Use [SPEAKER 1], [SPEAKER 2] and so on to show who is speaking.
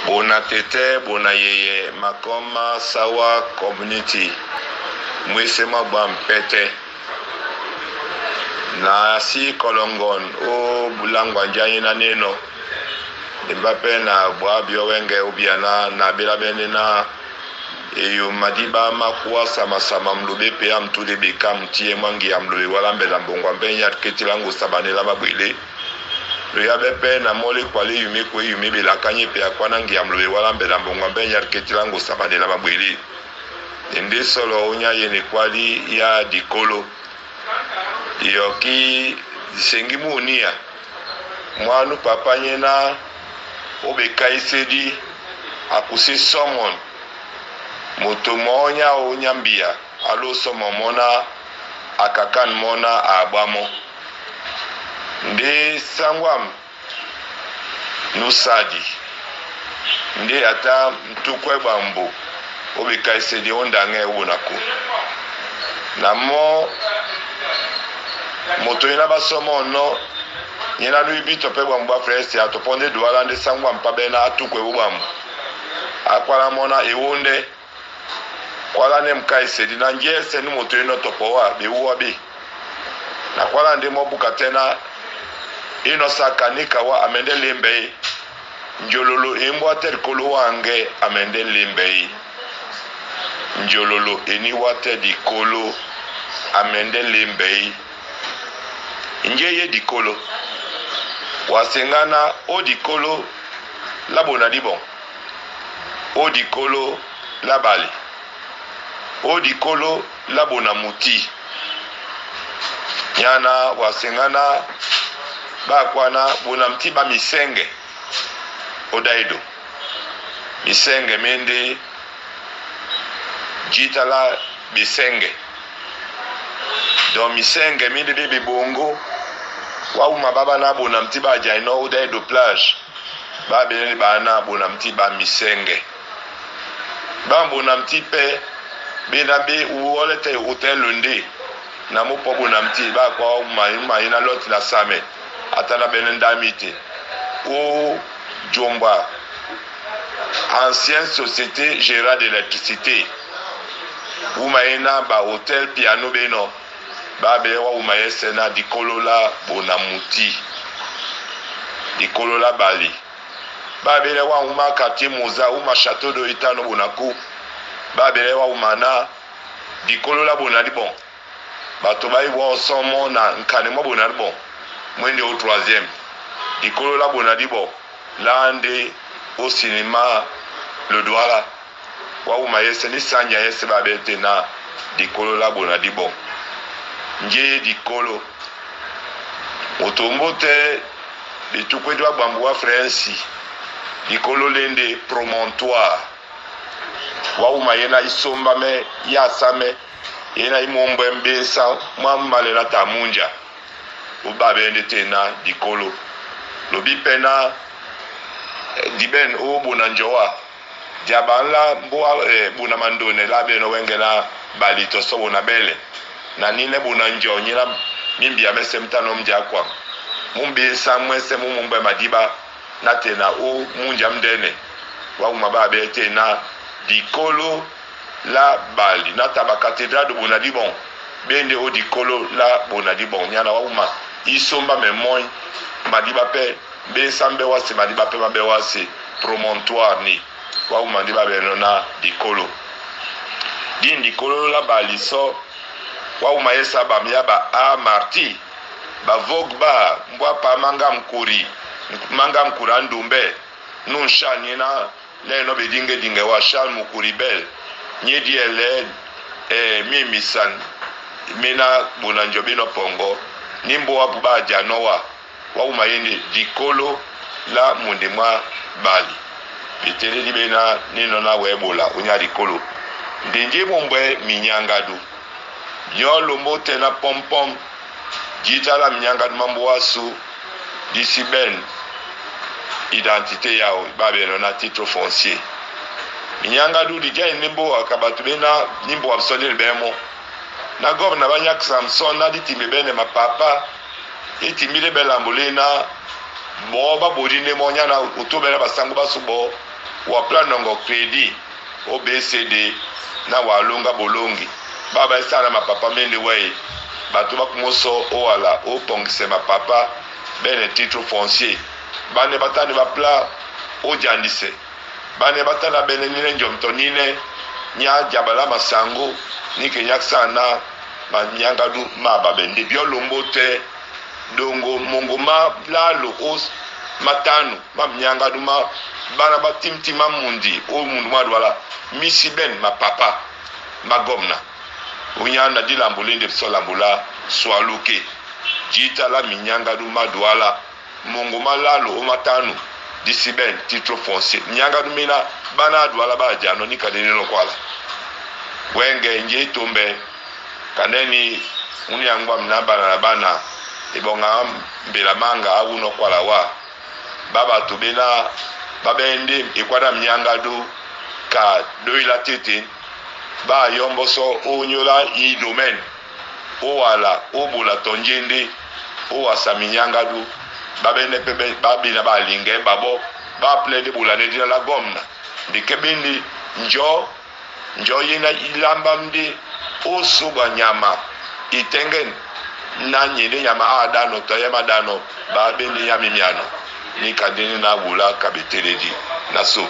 [SPEAKER 1] Bona tete bona yeye makoma sawa community mwese mwa bwa mpete na si kolongon o bulangwa njanyi na neno limba pe na bwa bio wenge ubiana na bela bene na eyo madiba makuwa sama-sama mlube pe ya mtule beka mtie mwangi ya mlube wala mbela mbongwa mpe nya ketilango sabanela mabwele loya be pe na mole kwale yumi kwe yumi belakanye pe akwana ngi ya mlube wala mbela mbongwa mpe nya ketilango sabanela mabwele nde solo onya yene kwali ya dikolo yoki sengi munia mwanu papa nyena obekaisedi akusi somon moto monya onya mbia alo somo mona akakan mona agbamo nde sangwam nusadi nde ata ntukwe bambu obekaisedi ondange obonako na mo moto yena basomo no yena luibi tope bwambu bwa fresi atopo nde duala nde sangwa mpa bena atukwe bwambu akwala mona ewonde kwala ne mkaisedi na njese ni moto yeno topo wa bewuwa bi na kwala nde mobuka tena ino saka nika wa amende lembe njololo embwa te likolo wange amende lembe njololo eniwa te likolo amende lembe nje ye dikolo wasengana o dikolo labona dibon o dikolo labali o dikolo labona muti nyana wasengana bakwana bona mti ba misenge odaido misenge mende jitala bisenge donc misenge minde be bibongo wauma baba na bona mti ba jaino odaido plage babeleli bana bona mti ba misenge bambona mti pe bena be uwolete hotel nde na mopo bona mti bakwa mai na lot na same ata na bene ndami te o jomba ancienne société gérant d'électricité uma ye na ba hotel piano beno babe wa uma ye se na dikolo la bona muti dikolo la bali babele wa uma quartier moza uma château de itano bonaku babele wa uma na dikolo la bona libon bato bayibwa osomo na nkane mwa bona libon mwende au troisième dikolo la bona libon la nde au cinéma le Douala wa uma yese ni sanja yese babete na dikolo la bona libon nje dikolo motombo te bitukwedu agbambu wa frensi likolo lende promontoire wauma yena isomba me yasame yena imombwe mbesa mwammalela ta munja ubabende tena dikolo lobi pena diben obona njowa diabanla mboa buna mandone la beno wengena balito so bona bele na nine buna njo nyina mimbi amese mtano mjakwa mumbesa mwese mumumbe madiba na tena o munja mdene wauma babe tena dikolo la bali na taba cathédrale de Bonadibon bende o dikolo la Bonadibon nyana wauma isomba me moy madiba pe besa mbe wasi madiba pe mabe wasi promontoire ni wauma ndiba beno na dikolo din dikolo la bali so wauma yesa ba miaba a marti ba vogba mbwa pa manga mkuri manga mkura ndumbe nun sha na leno bedinge dinge wa shal mukuri bel nye di ele mimisan mina bunanjo bino pongo nimbo wapu ba janowa wauma yende dikolo la munde mwa bali biteleli bena nino na webola onya dikolo ndinji mumbwe minyangadu nyolombo tena pompom jitala minyangadu mambo wasu disi ben identité yao babeno na titre foncier minyangadu dija nimbo akabatu bena nimbo absolu bemo na gob na banyak samson na ditime bene mapapa etimile belambo lena bo babodi nde monya na otobela basango baso bo Wa pla nɔŋgɔ crédit o BCD na wa longa bolongi ba ba esala mapapa mende wei bato bakumoso owala opongise mapapa bene titre foncier bane batani bapla ojandise bane batana bene nine njomto nine nya jabala masango nike nyakisana manyangadu ma babende biolombo te dongo mongo ma lalo o matanu ma mnyangadu ma bana batimtima mundi o mundu madwala misi ben ma papa magomna unyanda dilambula nde biso lambula swaluke jita la minyangadu madwala mongo malalo o matanu disi ben titre foncier minyangadu mina bana adwala bajano nikadeni lokwala wenge nje tombe kaneni uni yangwa mna bana na bana ebonga mbela manga awuno kwala wa babato bena babende ekwada mnyangadu ka doila tete bayomboso onyola i domaine owala obola tonjende owasa minyangadu babende pe babina balinge babo baplede bola nedina la gomna ndike bindi njo njo yena ilamba mdi osoba nyama itengen na nyende nyama adano toyema dano babende nyami miano nikadeni na wula kabeteledi na so.